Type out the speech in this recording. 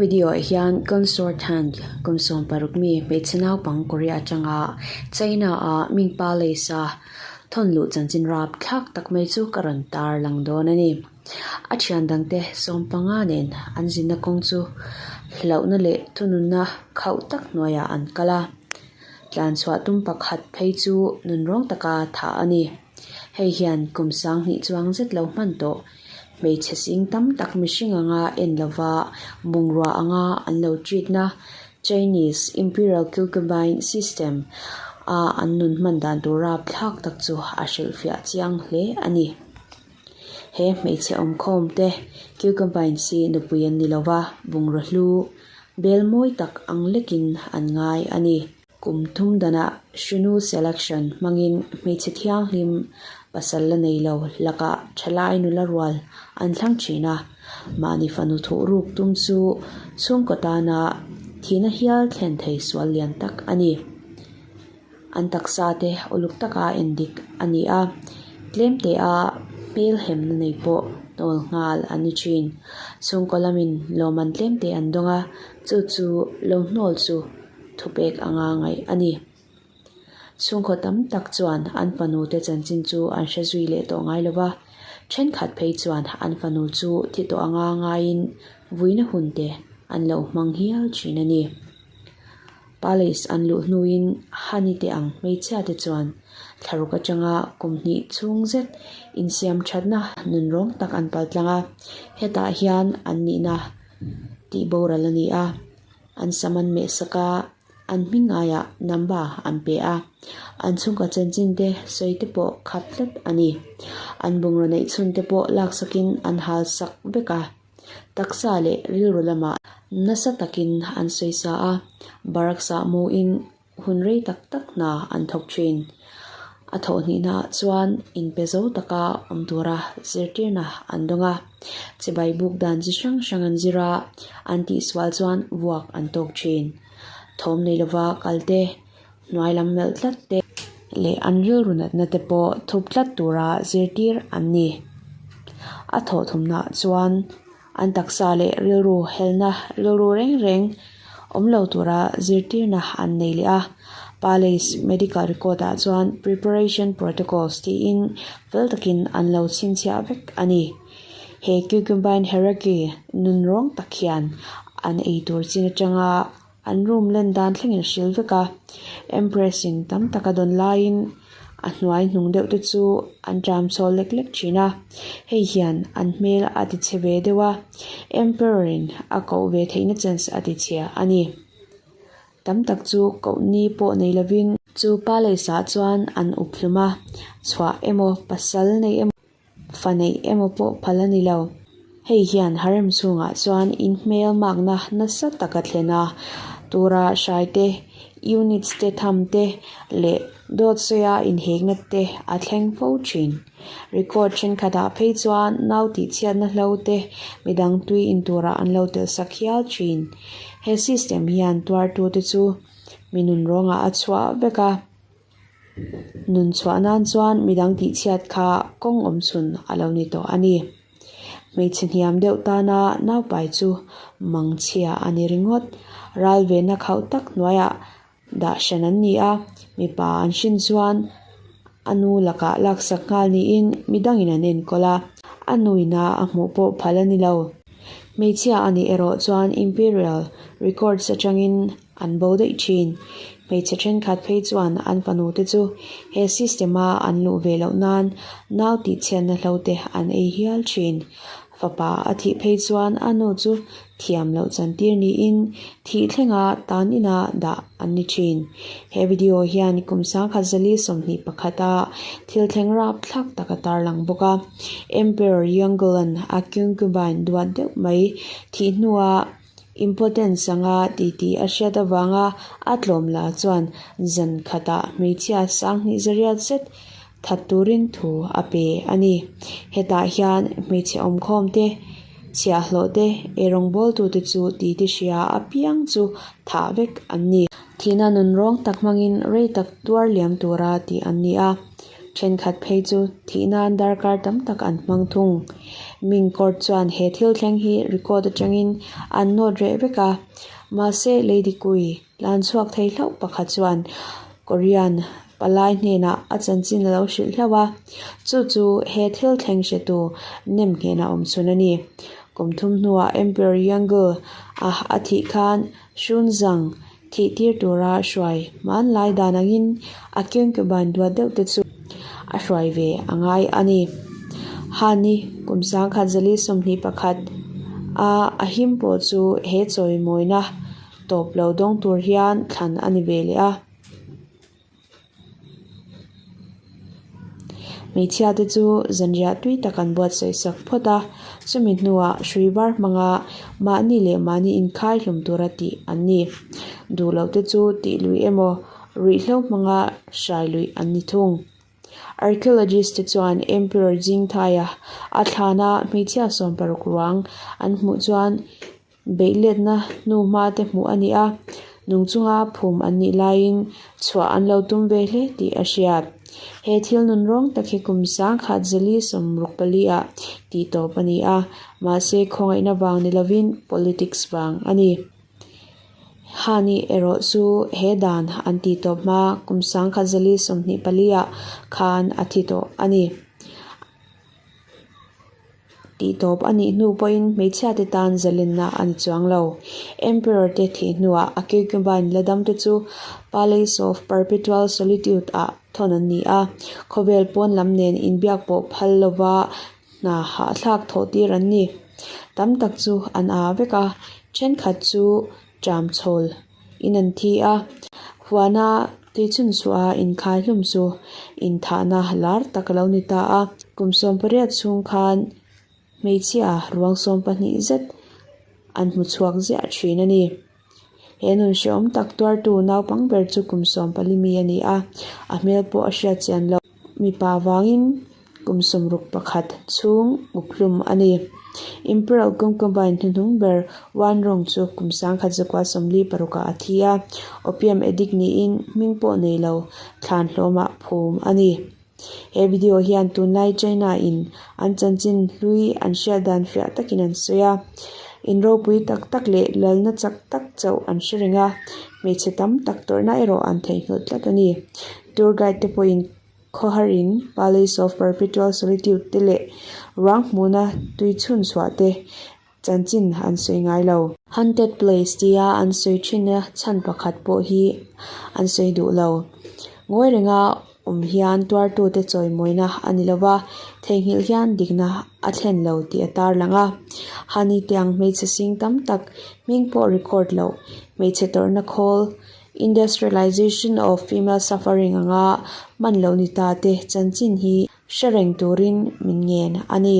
video ah hian Consort Hand kum 16 mi hmeichhe naupang Korea atanga China a Ming Palace a thawn luh chanchin rap thlak tak mai chu ka rawn tar lang dawn a ni. A thian dangte 15 nen an zinna kawng chu hlauhna leh thununna khauh tak hnuaiah an kal a. Tlan chhuah tum pakhat phei chu nunrawng taka thah a ni. Hei hian kum 2000 chuang zet lo hman tawh. Hmeichhe sing tam tak mihring anga en lova bungrua anga an lo treat na Chinese Imperial Concubine System a an nun hman dan tur rapthlak tak chu a hrilhfiah chiang hle a ni. He hmeichhe awmkhawm te concubines hi nupui an ni lova bungrua hlu bel mawi tak ang lekin an ngai a ni. Kum thum danah Shunu selection hmangin hmeichhe thianghlim pasal la nei lo lakah thalai nula rual an thlang thin a, mahni fanu thuh ruk tum chu chhungkaw tana thihna hial thlen thei sual lian tak a ni. An taksa te uluk taka endik a ni a, tlem te a hmel hemna nei pawh tawl nghal an ni thin. Chhungkaw lamin lawm an tlem te an dawng a, chu chu lo hnawl chu thupek anga ngaih a ni. Chhungkaw tam tak chuan an fanu te chanchin chu an hre zui leh tawh ngai lova, thenkhat phei chuan an fanu chu thi tawh anga ngaiin vuina hun te an lo hmang hial thin a ni. Palace an luh hnuin Hani te ang hmeichhia te chuan thlaruk atanga kum hnih chhung zet insiam thatna nunrawng tak an pal tlang a, hetah hian an nihna tih boral a ni a. An sam an meh sak a, an hming ngaiah number an pe a, an chhungkaw chanchin te sawi te pawh khap tlat a ni. An bungraw neih chhun te pawh lak sakin an hal sak vek a, taksa leh rilru lamah nasa takin an sawi sa a, baraksa muin hun rei tak tak hna an thawk thin. A thawh hnihna ah chuan inpe zo taka awm tura zirtirna an dawng a, chibai buk dan chi hrang hrang an zir a, an tihsual chuan vuak an tawk thin. Thawm nei lova kal te, hnuai lam melh tlat te leh an rilru natna te pawh thup tlat tura zirtir an ni. A thawh thumna ah chuan an taksa leh rilru helna rilru reng reng awm lo tura zirtirna an nei leh a. Palace medical record ah chuan preparation protocols tiin fel takin an lo chhinchhiah vek a ni. He concubine hierarchy nunrawng tak hian an eitur chin atanga An room len dan thlengin a hril vek a, Empress in tam tak a dawn laiin a hnuai hnung deuh te chu an tram chhawl lek lek thin a, hei hian an hmel a ti chhe ve deuh a, Emperor in a koh ve theihna chance a ti chhia a ni. Tam tak chu koh ni pawh nei lovin chu palace ah chuan an up hlum a, chhuah emaw pasal nei emaw Fa neih emaw pawh phal a ni lo. Hei hian harem chhungah chuan inhmel makna nasa taka thlen a, tura hrai te, units te tham te leh dawt sawia inhekna te a thleng fo thin. Record thenkhatah phei chuan nau tihchhiatna hlo te midang tui inturah an lo telh sak hial thin. He system hian tuartute chu mi nunrawngah a chhuah vek a. Nun chhuah nan chuan midang tihchhiat kha kawng awm chhun a lo ni tawh a ni. Hmeichhe hniam deuh tana naupai chu mangchhia a ni ringawt. Ral vena khauh tak hnuaiah dah hran an ni a, mipa an hrin chuan a nu lakah laksak nghal niin midangin an enkawl a, a nuina a hmuh pawh phal a ni lo. Hmeichhia a nih erawh chuan Imperial Records atangin an bo daih thin. Hmeichhe thenkhat phei chuan an fanu te chu he system a an luh ve loh nan nau tihchhiatna hlo te an ei hial thin. Fapa a thih phei chuan a nu chu thiam loh chantir niin thih thlenga tan ina dah an ni thin. He video hian kum 1921 a thil thleng rap thlak tak a tarlang bawk a. Emperor Yongle-a'n a concubine duat deuh mai thih hnua Impotence anga titi a hriat avanga a tlawm la chuan zan khatah hmeichhia 2800 zet that turin thu a pe a ni. Hetah hian hmeichhe awmkhawm te, chhiahhlawh te, eirawngbawltute chu titi hria apiang chu thah vek an ni. Thihna nunrawng tak hmangin rei tak tuar liam tura tih an ni a. Thenkhat phei chu thih nan darkar tam tak an hmang thung. Ming court chuan he thil thleng hi record atangin an nawt reh vek a, mahse Lady Kui tlan chhuak thei hlauh pakhat chuan Korean palai hnenah a chanchin a lo hrilh hlauh a, chu chu he thil thleng hretu nem hnenah awm chhun a ni. Kum thum hnuah Emperor Yongle a a thih khan Xunzang thih tir tura hruai hmanlai dan angin a concubine duat deuh te chu a hruai ve a ngai a ni. Hani kum 1921 a a him pawh chu he chawimawina tawp lo dawng tur hian thlan a ni ve leh a. Hmeichhia te chu zanriah tui tak an buatsaih sak phawt a, chumi hnuah hrui var hmanga mahni leh mahni inkhai hlum tura tih an ni. Duh loh te chu tih luih emaw ruihhlo hmanga hrai luih an ni thung. Archaeologist te chuan Emperor Jingthai-a a thlana hmeichhia 16 ruang an hmuh chuan Beihletna hnuhma te hmuh a ni a, nung chunga phum an nih laiin chhuah an lo tum ve hle tih a hriat. He thil nun rawng tak hi kum 1964 ah tih tawp a ni a, mahse khawngaihna vang ni lovin politics vang a ni. Hani erawh chu he dan an tih tawp hma kum 1924 ah khan a thi tawh a ni. Tih tawp a nih hnu pawhin hmeichhia te tan zalenna a ni chuang lo. Emperor te thih hnuah a concubine la dam te chu Palace of Perpetual Solitude ah thawn an ni a, khawvel pawn lam nen inbiak pawh phal lova hna hahthlak thawh tir an ni. Tam tak chu an aa vek a, thenkhat chu ṭam chhawl in an thi a. Huana tuichhunchhuah a inkhai hlum chu inthahna lar tak a lo ni ta a. Kum 18 chhung khan hmeichhia ruang 12 zet an hmu chhuak ziah thin a ni. He nun hrehawm tak tuartu naupang ber chu kum 14 mi a ni a, a hmel pawh a hriat chian loh. Mipa vangin kum 61 chhung up hlum a ni. Imperial concubine hnuhnung ber Wan Rong chu kum 1946 ah a thi a, opium addict niin hming pawh nei lo thlan hlawmah phum a ni. He video hian tunlai China in an chanchin hlui an hriat dan fiah takin an sawi a, in ropui tak tak leh lalna chak tak chauh an hre reng a, hmeichhe tam tak tawrhna erawh an theihnghilh tlat a ni. Tour guide te pawhin khawhar in Palace of Perpetual Solitude te leh ruang hmuhna tui chhun chhuah te chanchin an sawi ngai lo. Haunted place tia an sawi thin a chhan pakhat pawh hi an sawi duh lo. Ngawi renga awm hian tuartute chawimawina a ni lova, theihnghilh hian dikna a thlen lo tih a tarlang a. Hani te ang hmeichhe sing tam tak hming pawh record loh, hmeichhe tawrhna khawl, Industrialization of female suffering anga hman loh ni ta te chanchin hi hre reng turin min ngen a ni.